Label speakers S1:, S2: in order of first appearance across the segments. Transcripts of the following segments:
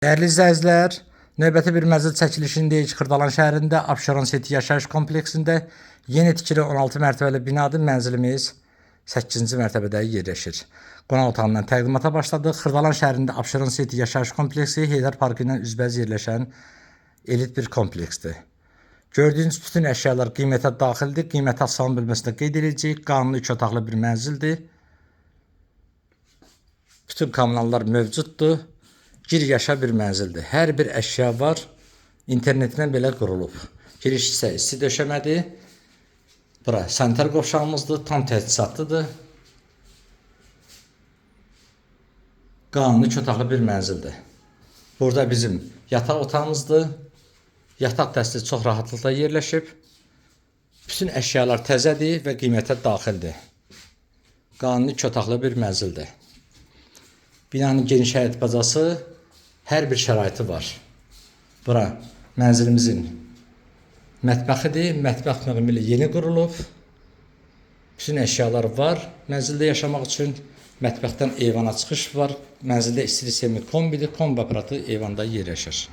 S1: Dəyərli izləyicilər, növbəti bir mənzil çəkilişindəyik. Xırdalan şəhərində Abşeron City yaşayış kompleksində yeni tikili 16 mərtəbəli binadır. Mənzilimiz 8-ci mərtəbədə yerləşir. Qonaq otağından təqdimata başladıq. Xırdalan şəhərində Abşeron City yaşayış kompleksi Heydər Parkı ilə üzbəüz yerləşən elit bir kompleksdir. Gördüyünüz bütün əşyalar qiymətə daxildir. Qiymətə salon bölməsində qeyd ediləcək. Qanuni 2 otaqlı bir mənzildir. Bütün kommunallar mövcuddur. Gir yaşa bir mənzildir. Hər bir əşya var. İnternetlə belə qurulub. Giriş hissə isti döşəmədir. Bura sanitar qovşağımızdır. Tam təchizatlıdır. Qanuni 2 otaqlı bir mənzildir. Burada bizim yataq otağımızdır. Yataq dəsti çox rahatlıqla yerləşib. Bütün əşyalar təzədir və qiymətə daxildir. Qanuni 2 otaqlı bir mənzildir. Binanın geniş həyət bacası, hər bir şəraiti var. Bura mənzilimizin mətbəxidir. Mətbəx məqamilə yeni qurulub. Bütün əşyalar var. Mənzildə yaşamaq üçün mətbəxdən eyvana çıxış var. Mənzildə istilik sistemi kombidir. Kombi aparatı eyvanda yerləşir.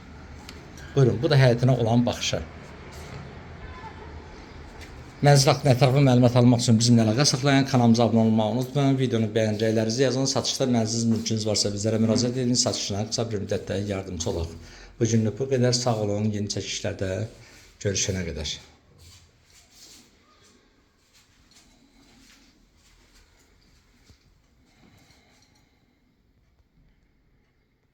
S1: Buyurun, bu da həyətinə olan baxışı. Mənzil haqqında ətraflı məlumat almaq üçün bizimlə əlaqə saxlayın. Kanalımıza abunə olmağı unutmayın. Videonu bəyən, rəylərinizi yazın. Satışda mənziliniz, mülkünüz varsa bizlərə müraciət edin. Satışına qısa bir müddətdə yardımçı olaq. Bu günlük bu qədər. Sağ olun. Yeni çəkilişlərdə görüşənə qədər.